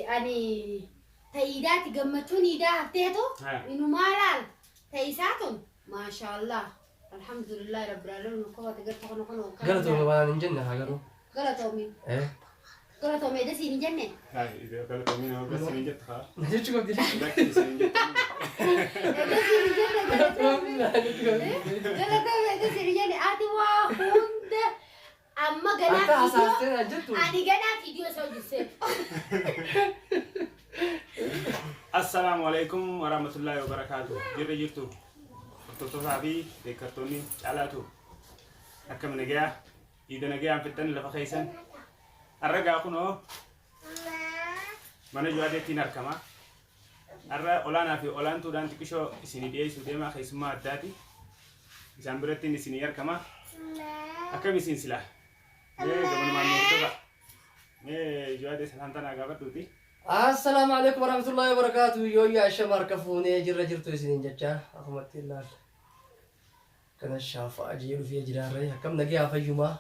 Ani ta'iidaati gammachuun iidaa hafteetu inumaa laal ta'isaa tun maashaallah alhamdulillahi rabbil alamin kofati garta kono kono. Galatoomi waan hin jenne haa garuu. Galatoomi. Galatoomi edda siin hin jenne. Galatoomi nama bira siin hin jettu haa. Na jechuu qabdi. Lakki siin hin jettu. Edda siin hin jenne galatoomi. Galatoomi edda siin hin jenne ati waa hunda amma ganaa Akka hasaastee viidiyoo naan jettu. ani ganaa viidiyoo isa hojjisee. Assalaamu alaikum warahmatullahi wabarakaatu. Jirra jirtu hordoftoota fi deeggartoonni caalaatu akkam nagayaa iida nagayaan fixxan lafa keessan har'a gaa kunoo mana Juwaadeettiin argama. Har'a olaanaa fi olaantuudhaan xiqqishoo isinii dhiyeessuu deemaa keessummaa addaati. Isaan birattiin isinii argama. Akkam isin silaa? Mee gabanumaan nu hordofa. Mee Juwaadee salaamtaa naa gaafadhuuti. Assalaamu alaikum warahmatullahi wabarakatuh. Yooyyaa ashama harka fuunee jirra jirtu isiniin jecha akkumatti ilaal. Kana shaafaa jee dhufee jiraarree akkam nagayaa fayyumaa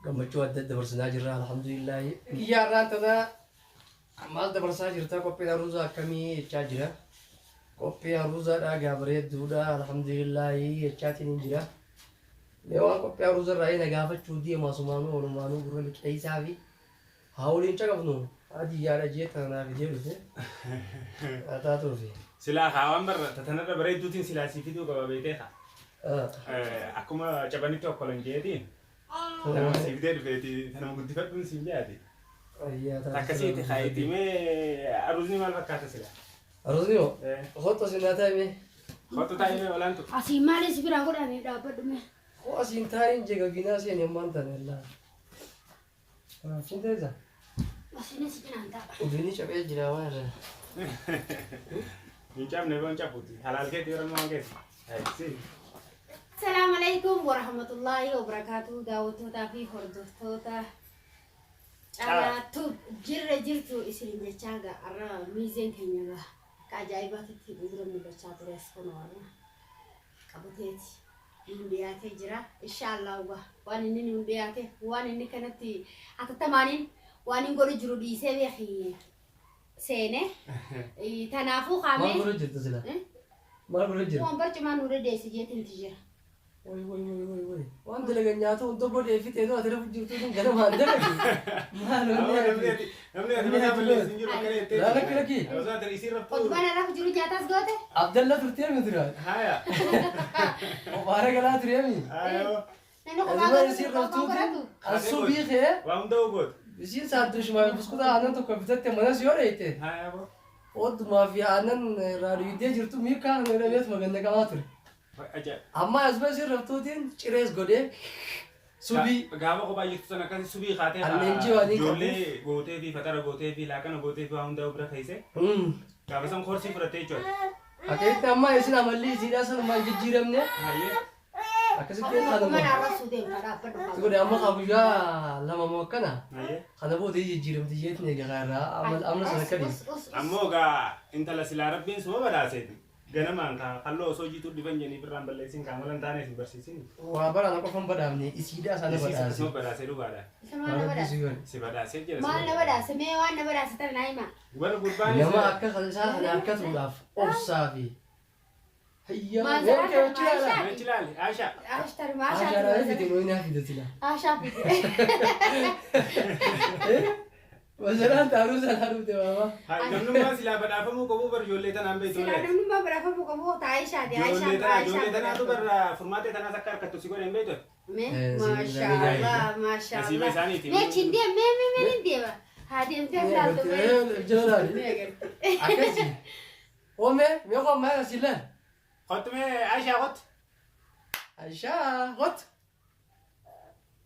gammachuu adda dabarsinaa jirra alhamdulillahi. Kiyyaa irraan tana maal dabarsaa jirta qophiin aruuzaa akkamii jechaa jira. Qophii aruuzaadhaa gaa bareedduudha alhamdulillahi jechaatiin hin jira. Mee waan qophii aruuza irraa na gaafachuu deemu asumaanuu walumaanuu gurra liqeessaa fi haa waliin caqabnu hadiyyaadha jee tana naa fidee dhufe. Haa taatuufi. Silaa haa waan barra tatanarra bareedduutiin silaa sii fiduu qaba beetee haa. Akkuma cabanitti okkolan jeetiin tanuma sii fidee dhufeeti tanuma guddifadhuun siin jaati. Akkasiiti haa itti mee aruuzni maal fakkaata silaa? Aruuzni moo? Kottu asiin naa taa'e mee. Kottu taa'e mee olaantu. Asiin maaliin si biraa godhame dhaabbadhu mee. Koo asiin taa'in jee gaginaa seeni ammaan tana illaa. Achiin teessa. Asiin si cinaan taa'a. Uduunni cabee jira waan irra. Hin cabne boon cabuuti. Halaal keetti yeroo ammaa keessa. Si. Salaamu alaikum warahmatullahi wabarakaatu daawwattootaa fi hordoftoota Caalaa jirra jirtu isin jechaa gaa har'a miizeen keenya gaa akka ajaa'ibaatitti dura mul'achaa ture as kun warra qabateeti nuun dhiyaatee jira inshaallah gaa waan inni nuun dhiyaate waan inni kanatti hatattamaaniin waan inni godhu jiru dhiisee beeki seene tanaafuu Maal kaamee godhu jirtu sila? Maal godhu jirtu? Waan barcumaa nuu dandeessi jeetinti jira. Way way way way way. Waan dalagan nyaata hunda godhee fixee tu ati rafu jirtu sun ganamaan dalagi. Maal Namni wanni ati namni ati mataa balleessu hin jiru akkana jettee. Laa lakki lakki. Osoo ati isiin raftu. Odubaan rafu jiru nyaataas goote? Abdalla turtee mi tura? Haya. Qofaara galaa turee mi? Ayoo. Namni kophaa Azuma godhatu isiin kophaa raftuuti godhatu. asubii kee Waa hunda goote. isiin saadduushumaa fi buskuta aannan tokko bitatte manas yoo dheeyte Haya boo. oddumaa fi aannan irraa dhuydee jirtu miikaa kan jedhameetuma ganna qabaa ture. Ajaa'iba. Amma asuma isiin raftuutiin cirees godhee subii Gaafa kophaa jirtu sana akkasii subii kaatee Alleenjii waan hin ijoollee gootee fi fatara gootee fi laaqana gootee fi waa hundaa bira keessee gaafa san koorsii fudhattee jechuudha. Akkasitti amma isin amalli isiidhaa sanumaan jijjiiramne Hayyee. akkasitti Akkuma kanuma. arrabsuu deemta dhaabbadhu Si godhe amma kaa guyyaa lama moo akkana Hayyee. kana booda jijjiiramti jeetiin eegaa irraa amala sana akka dhiise. Ammoo gaa intala silaa rabbiin suma badhaaseeti. Ganamaan kaa kalloo osoo jiituu dhifan jedhanii birraan balleessin kaa mala hin taane si barsiisin. Waa bara ana qofan badhaafne isiidhaa sana Isiis badhaase. akkasuma badhaasee dhugaadha. Isa maal na badhaase? Si badhaasee jira. si Maal na badhaase. badhaase? Mee waan na badhaase tana naa himaa. Warra gurbaanis Nama akka isaa kana harkatuudhaaf obsaa fi hayyaa. Maal Mee zaraa kee achi kana ilaala. Meechi ilaali Aashaa. Ashtar maashaa Ashaara fide moo inni fide sila. Ashaa fide. Masalaan taaruu sana dhufte maama. Hai namnummaa silaa badhaafamuu qabu bar ijoollee tanaan beektu Silaa malee. namnummaa badhaafamuu qabu ta'a Aishaati. Ijoollee Aishaan tana ijoollee Aishaan tanaatu barra furmaatee tanaas akka harkattu si godhe hin beektu. Mee Eh, maashaallah maashaallah. Nasiiba isaaniiti. Mee achi hin deem mee mee mee hin deema. Haa deemtee as laaltu mee. Jala laali. Mee agarti. Akkasi. Oome mee koo ammaa asi laal. Kottu mee Aashaa kottu. Aishaa kot.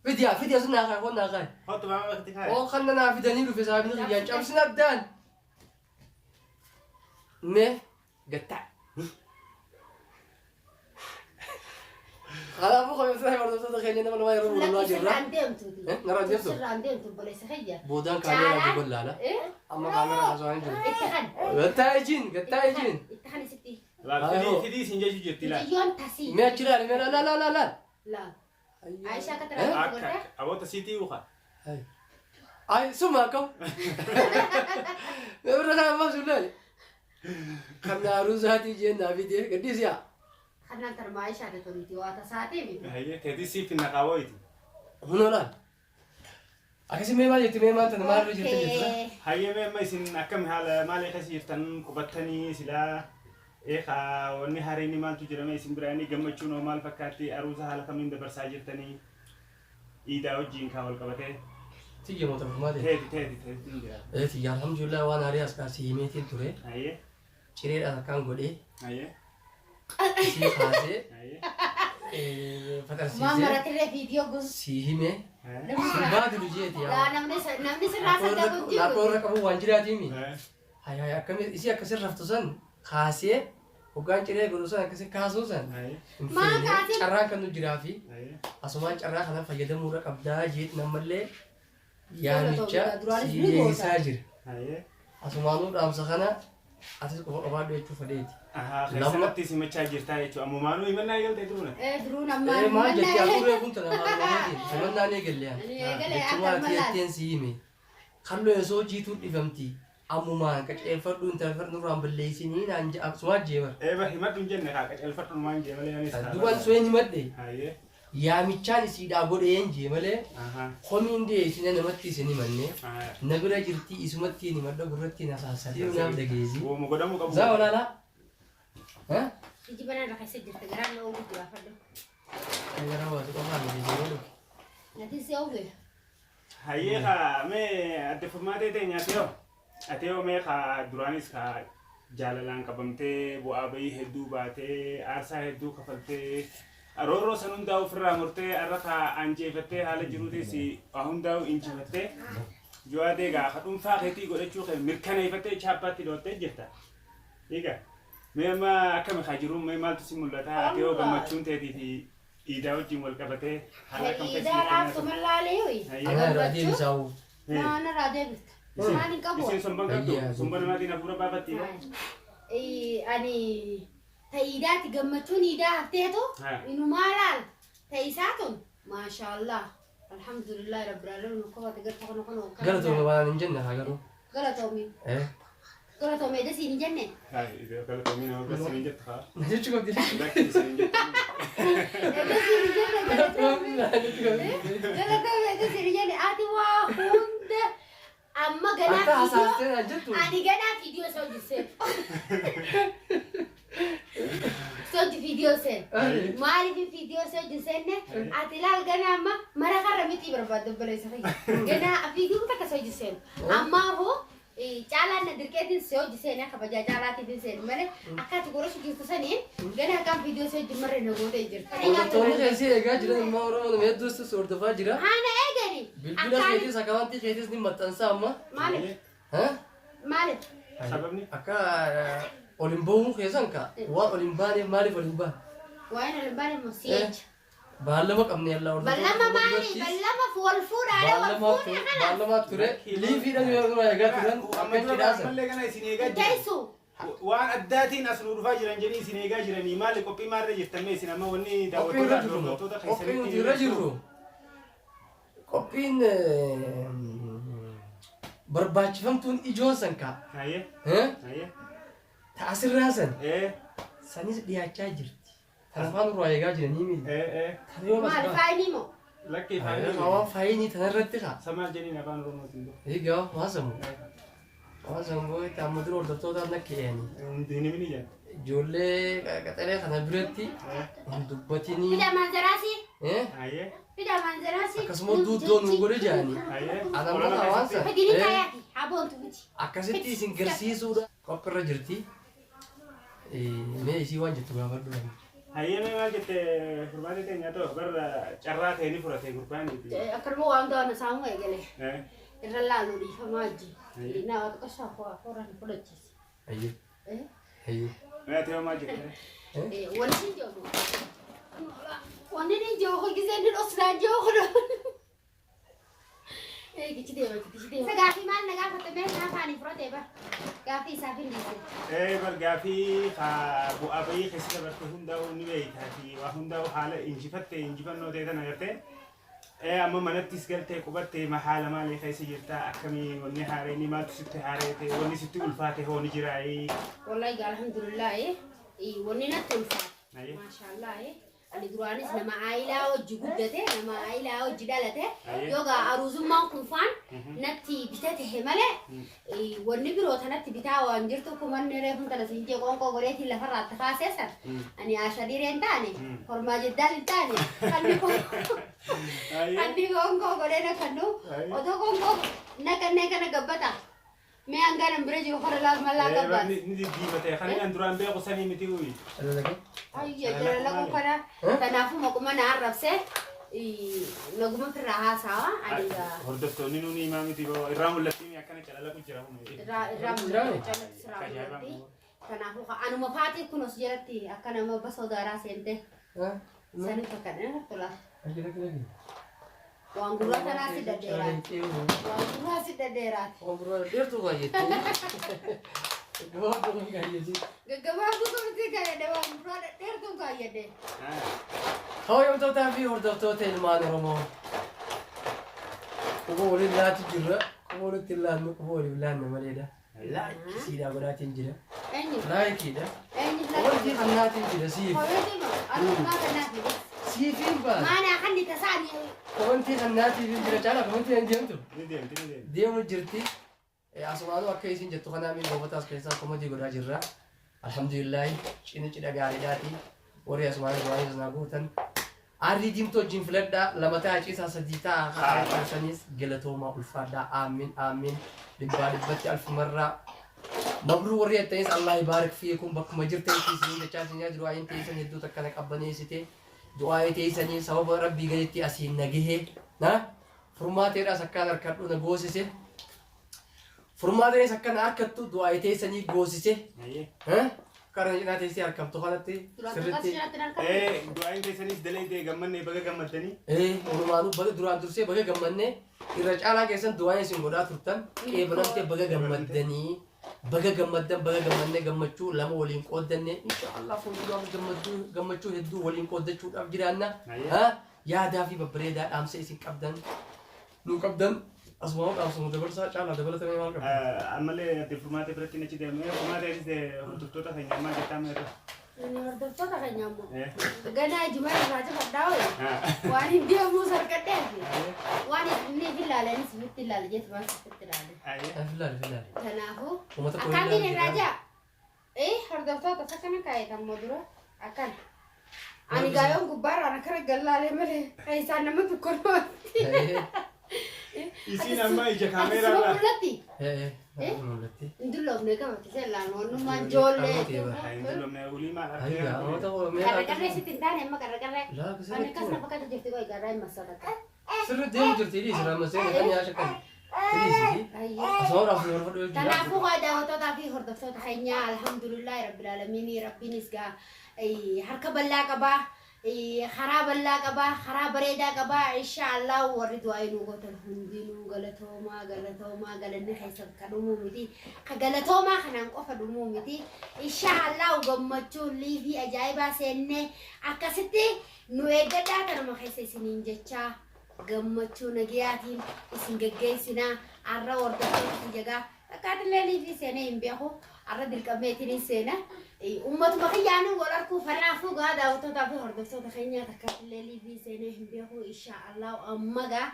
Fidiyaa fidiyaa sun naa kaay koo naa kaay. Kottu maama bakti kaay. Oo kan naa fidanii dhufe saabni kiyyaan cabsin addaan. Mee gattaa. Kanaafuu kabajamtoota hordoftoota keenya nama namaa yeroo mul'annaa Lakki jirra. sirraan deemtuuti. Eh, narraan deemtu? Sirraan deemtu obboleessa kiyya. Boodaan kaameeraa duuban laala. Eh? Amma kaameeraa haasawaa hin jiru. Itti kan. Gattaa ijiin gattaa ijiin. Itti kan isitti. Laal fidii fidii siin jechuu jirti laal. Mucayyoon tasii. Mee achi ilaali mee laal laal laal laal. Laal. Aishaa akka Eh? taraa Akka godhe. aboota siitii uka. Ay suma akkam. Mee bira kana ammaa sun laali. Kan aruusaatii jeen naa fidee gaddiis yaa. Kanaan tarmaa ishaa toliti waa tasaatee miti. Hayyee teetii siif hin naqaawwayti. Hunoo laal. Akkasii mee maal jetti mee maal tana maalirra jirta jettu? Hayyee mee amma isin akkam haala maalii keessa jirtan qubattanii silaa eegaa wanni haareen maaltu jedhame isin biraanii gammachuun hoo maal fakkaatti aruusa haala kamiin dabarsaa jirtanii iidaa wajjin kaa wal qabatee Tiyya moo tafumaa ta'e. teeti teeti teeti hin jira. Ee tiyya alhamdulillah waan haarii as kaasii himeetiin ture. Hayyee Cireedhaan akkaan godhee hayyee isii kaasee hayyee Waan faxarsiisee maratirree viidiyoo gus. sii himee Namni sin baadilu jeeti Laa yaa. namni namni sirraa sadaqu hin Laakoo jiru. irra qabu waan jiraatiimi. Hay hay akkami isii akkasin raftu san kaasee hoggaan ciree godhu san akkasi kaasuu san hayyee hin Maa feene kaasee? carraan kan nu jiraa fi hayyee asumaan carraa kana fayyadamuudha qabdaa jeet nammallee yaamicha Duraanis sii ni goota. deebisaa jira. hayyee. Asumaanuu dhaamsa kana atis qofa qabaadhu jechuu fedheeti. Ahaa keessanatti simachaa jirtaa jechuudha ammumaanuu himannaa eegalte duuna. Ee duruun Ee ammaan maal jettee hafuuree kun tana maal malee simannaan eegalle ani. Eegalee Jechumaa akka ati malaan. jetteen si hime. Kalloo osoo jiituu dhifamti. Ammumaan qaceelfadhu intala nurraan balleessinii naan asumaa jeebar. Ee bar himadhu hin jenne kaa qaceelfadhu maan jee malee anis. Duban su'een himadhe Hayyee. yaamichaan isiidhaa godheen jee malee Ahaa. komiin dhiyeessine namatti isin himanne Ahaa. na bira jirtii isumatti hin himadha gurratti hin hasaasatee naaf dhageessi. Wooma godhamuu qabu. Zaa olaalaa. Iji banaa irra keessa jirta garaan na ogu jira fadhu. Gara waatu qofaa miti yeroo dhufe. Nati si ogu. Hayyee kaa mee adde furmaatee ta'e nyaate yoo. Ate yoo mee kaa duraanis kaa jaalalaan qabamtee bu'aa bayii hedduu baatee aarsaa hedduu kafaltee roorroo san hundaa ofirraa murtee har'a kaa anjeefattee haala jiruutis waa hundaa'u injifattee jawaadee gaa ka dhuunfaa keetii godhachuu kee mirkaneeffattee chaappaatti dhootee jirta. Egaa mee amma akkami kaa jiru mee maaltu si mul'ata ate yoo gammachuun teetii fi iidaa wajjin wal qabatee haala akkam keessa Iidaa raaftu jirtu? mallaalee hoyi. Hayyee. Anaa irraa deebisaa'u. Naan irraa deebifta. Maal hin qabu. Isin somban qabdu, Ayyaa, somba namaatiin hafuura baafatti. Ani ta'iidaatti gammachuun iidaa hafteetu Haa. inumaa laal ta'isaa tun maashaallah alhamdulillahi rabbil alamin kofate garta kono kono Galatoome waan hin jenne haa garuu. galatoomi Eh. galatoomi edda siin hin jenne Galatoomii nama bira siin jettu haa. Na jechuu qabdi. Lakki siin jettu. edda siin hin jenne galatoomi Na jechuu qabdi. galatoomi edda siin hin jenne ati waa hunda amma ganaa Akka viidiyoo hasaastee naan jettu. ani ganaa viidiyoo isa hojjiseen soji viidiyoo seen maaliif viidiyoo isa hojjiseenne ati ilaal ganaa amma mara karra mixii barbaadde obboleessa kiyya ganaa viidiyoo takka isa hojjiseen ammaafuu caalaan na dirqeetiin si hojjiseen kabajaa caalaatiif hin seenu malee akka ati goroshu jirtu saniin ganaa akkaan viidiyoo isa hojii marree na gootee jirta. Hordoftoonni keessi eegaa jiran immoo Oromoo nama hedduus hordofaa jira. Haana eegani Bilbila keetis akawantii keetis ni maxxansa amma. maaliif Eh? maaliif Sababni? Akka ol hin bahuun keessan ka waan ol hin baaneef maaliif ol hin baane? waa'een ol hin baane immoo si'echa. Baallama qabne yallaa Ballama maali? Ballama wal fuudhaadha wal fuudhe kana. Baallama ture. Liifiidhaan yeroo dura eegaa turan Amma akka dura cidhaasan. ammallee kana isin eegaa jiran. Teessu. Waan addaatiin as nu dhufaa jiran jedhii isin eegaa jiranii maali qophii maalirra jirtan mee isin amma wanni Qophii irra daawwattoota jirru moo? hordoftoota Qophii nuti irra jirru. Qophiin barbaachifamtuun ijoon san kaa. Hayyee Eh? hayyee Ta asirraa san ee sanis dhiyaachaa jirti. Tan afaan irraa eegaa jiranii miti. ee ee Tan yoo Maali as faayinii moo? lakkii faayinii. Waan faayinii tanarratti kaa. Samaal jedhiin afaan Oromootiin dura. Egaa waan samu. Waan samu itti amma dura hordoftootaan akka eeyanii. Diinimini jedha. Ijoollee qaxalee kana biratti hin dubbatinii. Fida manzaraasi. Eh? Hayyee Fida manzaraasi. Akkasuma duuddoo nu godhe jedhanii. hayyee. Ana ammoo waan san. Fidini kaayaati. Haboontu miti. Akkasitti isin garsiisuudha. Qophiirra jirti. Mee isii waan jettu gaafadhu. Hayyee mee maal jette furmaatee teenya ta'u barra carraa ta'e ni furate gurbaaniiti. Akkanuma waan ta'an saamuu eegale. Eh Irra laaluu dhiifamaa wajjin. Naa waaqa qoshaa koraan fudhachiise. Ayyee. Ayyee. Mee ati hoo maal jette? Wanni hin jiru. Wanni hin jiru gisee inni dhosnaan jiru kun. Gichi deema gichi deema. Gaafii maal na gaafatte mee afaanii fudhatee bara. Gaafii isaaf hin dhiise. Ee bar gaafii haa bu'aa bayii keessa dabarte hundaa'uu ni beektaati. Waa hundaa'uu haala injifatte injifannoo ta'e tana gartee. Amma manattis galtee qubattee haala maalii keessa jirta? Akkamii wanni haareen maaltu sitti haaree ta'e, wanni sitti ulfaate hoo ni jiraa? Wallahi alhamdulillah, wanni natti ulfaate, maashaallah, ani duraanis nama aayilaa hojii guddate, nama aayilaa hojii dhalate. Yoogaa aruuzummaan kun faan natti bitate malee, wanni biroo tanatti bitaa waan jirtu kumanni reefun tana siin jee qoonqoo godheetiin lafarraa itti kaasee san ani asha dhiiree hin taane, hormaa jiddaan hin taane, kanni qoonqoo godhee na kannu otoo qoonqoo naqannee kana gabbata. Mee hangaan bira jiru kana laal mallaa gabbaas. Ni diddiimate, kan inni duraan beeku sanii miti uyi. Ayya jala laquu kana kanaafuu maquma na arrabse, naguma firraa haasawa ani gaa. Hordoftoonni nuuni himaa miti, irraa mul'atti akkana calalaqu jira. Irraa irraa mul'atu, calaqu sirraa mul'atti. Kanaafuu anuma faatii kun os jalatti akka nama basoo daaraa seente saniif akkana tola. Waan gurraa tanaa si dhadheeraati. Waan gurraa si dhadheeraati. Waan gurraa dheertuu baay'eetti. Gabaabduu kan kaayyati. Gaggabaabduu kamitti kaayyadhe? Waan gurraa dhadheertuu kaayyadhe. Kabajamtootaa fi hordoftoota ilmaan Oromoo. Quba waliin laatu jirra. Quba walitti hin laannu, quba waliif laanna maleedha. Like siidhaa godhaatiin jira. Eenyu? Likeiidha. Eenyu? Commentii kannaatiin jira siif. Commentii moo? Anuma kannaaf jedhe. Siifiin baas. Maanaa kan tasaani. Commentii kannaatiif hin jira caala, commentii hin deemtu. Ni deemti, ni deemti. Deemu jirti. Asumaanuu akka isin jettu kanaa miin goofataas keessaa commentii godhaa jirra. Alhamdulillahi, cini cidha gaariidhaati. Warri asumaanii du'anii sanaa guutan. Aarrii diimtuu wajjin filadhaa, lama ta'a ciisaa, sadii ta'a karaa keessaniis galatoomaa, ulfaadhaa, aamin aamin, dhibbaa dhibbatti alfumarraa. Mabruu warri jettanis, Allah baarik fiikum, bakkuma jirtanitti isin jechaa isin jiru ayin teessan hedduu takkana qabbaneessite du'aa teessanii sababa rabbii gaditti asiin nagahee na furmaateedhaas akkaan harkadhu na goosise, furmaateenis akkana harkattu du'aa teessanii goosise. Karaa cinaa teessee harkamtu kanatti sirritti. Du'aan keessanis dalagdee gammannee, baga gammaddanii. Walumaanuu baga duraan dursee baga gammannee, irra caalaa keessan du'aan isin godhaa turtan qeebalamtee, baga gammaddanii, baga gammaddan, baga gammannee, gammachuu lama waliin qooddanne. Insha Allah fuulduraaf gammachuu gammachuu hedduu waliin qooddachuudhaaf jiraanna. Yaadaa fi babbareedaa dhaamsa isin qabdan nu qabdan asuma dhaamsa dabarsaa, caalaa dabalatamee maal qabdan? Ammallee adde Furmaatee biratti achi deemee, Furmaatee hordoftoota keenya maal jettaa meerra? Hordoftoota keenya ammoo ganaa ijuma irraa cufadhaa wayi waan hin deemuu sarqadheef waan inni ilaalanis sitti ilaala jettu waan sitti ilaale. Filaale, filaale. Kanaafuu Uummata koo akkamiin ilaalu irraa jira. jaa? Hordoftoota isa kana kaayetan dura akkana. Ani gaayoon gubbaarraan akkana gallaalee malee keessaan nama tokko. Isiin amma ija Ati kaameeraa suma mul'atti? Ee, mul'atti. Hin dulloofne qabatti seellaan wannummaan ijoollee. Hin dullomne, ulii maal Ayyaa, uummata koo mee. Qarra qarree sitti hin taane amma qarra qarree. Laa. Ani akkas na fakkaatu jirti koo egaa hin massaata. Sirri deemu jirti, dhiisi rammasee kan nyaasha kan. Dhiisi. Ayyee. Asuma dhaaf nu fudhu jira. Kanaafuu gaa daawwattootaa fi hordoftoota keenyaa, alhamdulillahi rabbil aalamiin, rabbiinis gaa harka bal'aa qabaa, karaa bal'aa qabaa, karaa bareedaa qabaa. Insha Allah warri du'aa nu gootan hundinuu galatoomaa, galatoomaa, galanni keessan ka dhumuu miti, ka galatoomaa kanaan qofa dhumuu miti. Insha Allah gammachuu liifii ajaa'ibaa seennee akkasitti nu eeggadhaa, kanuma keessa isiniin jechaa gammachuu nagayaatiin isin geggeessinaa. Arra hordoftoota kiyya akkaatillee liifii seenee hin beeku, arra dirqameetiin seena ummatuma kiyyaanii wal arguu. Kanaafuu gaa daawwattootaa fi hordoftoota keenyaa, takkaatillee liifii seenee hin beeku. Insha Allah amma gaa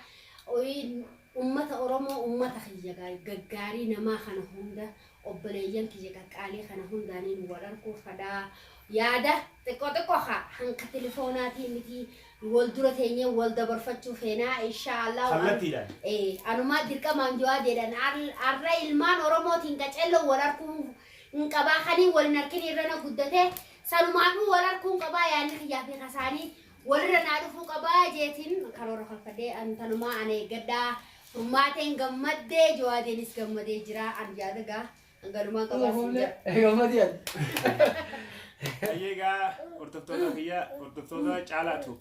ummata Oromoo, ummata kiyya gaggaarii namaa kana hunda, obboleeyyan kiyya qaqqaalii kana hundaaniin wal arguu fadhaa. Yaada xiqqoo xiqqoo haa hanka telefoonaatii miti, wal dura teenyee wal dabarfachuu feenaa insha Allah. Kallattiidhaan. Anumaa dirqamaan jawaadeedhaan arra ilmaan Oromootiin qaceelloo wal arguu hin qabaa, kanii wal hin arkin irra na guddate, sanumaanuu wal arguu hin qabaa, yaadni kiyyaa fi kasaanii walirra naa dhufuu qabaa jeetiin karoora falfadhee antanumaa ana eeggadhaa. Furmaateen gammaddee, jawaadeenis gammadee jira, an yaada gaa galumaan qabaa siin jedha. Gammadii ani. Egaa hordoftoota kiyya, hordoftoota caalaatu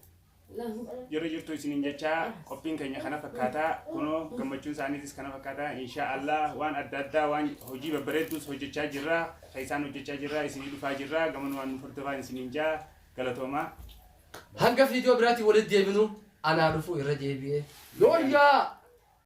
jirru jirtu isiniin jechaa, qophiin keenya kana fakkaataa, kunoo gammachuun isaaniitis kana fakkaataa. Insha Allah waan adda addaa, waan hojii babbareedduus hojjechaa jirra, keessaan hojjechaa jirra, isinii dhufaa jirra, gaman waan nu hordofaa isiniin jaa, galatoomaa. Hanga viidiyoo biraatiin walitti deebinu. Anaa dhufu irra deebi'ee. Yooyyaa!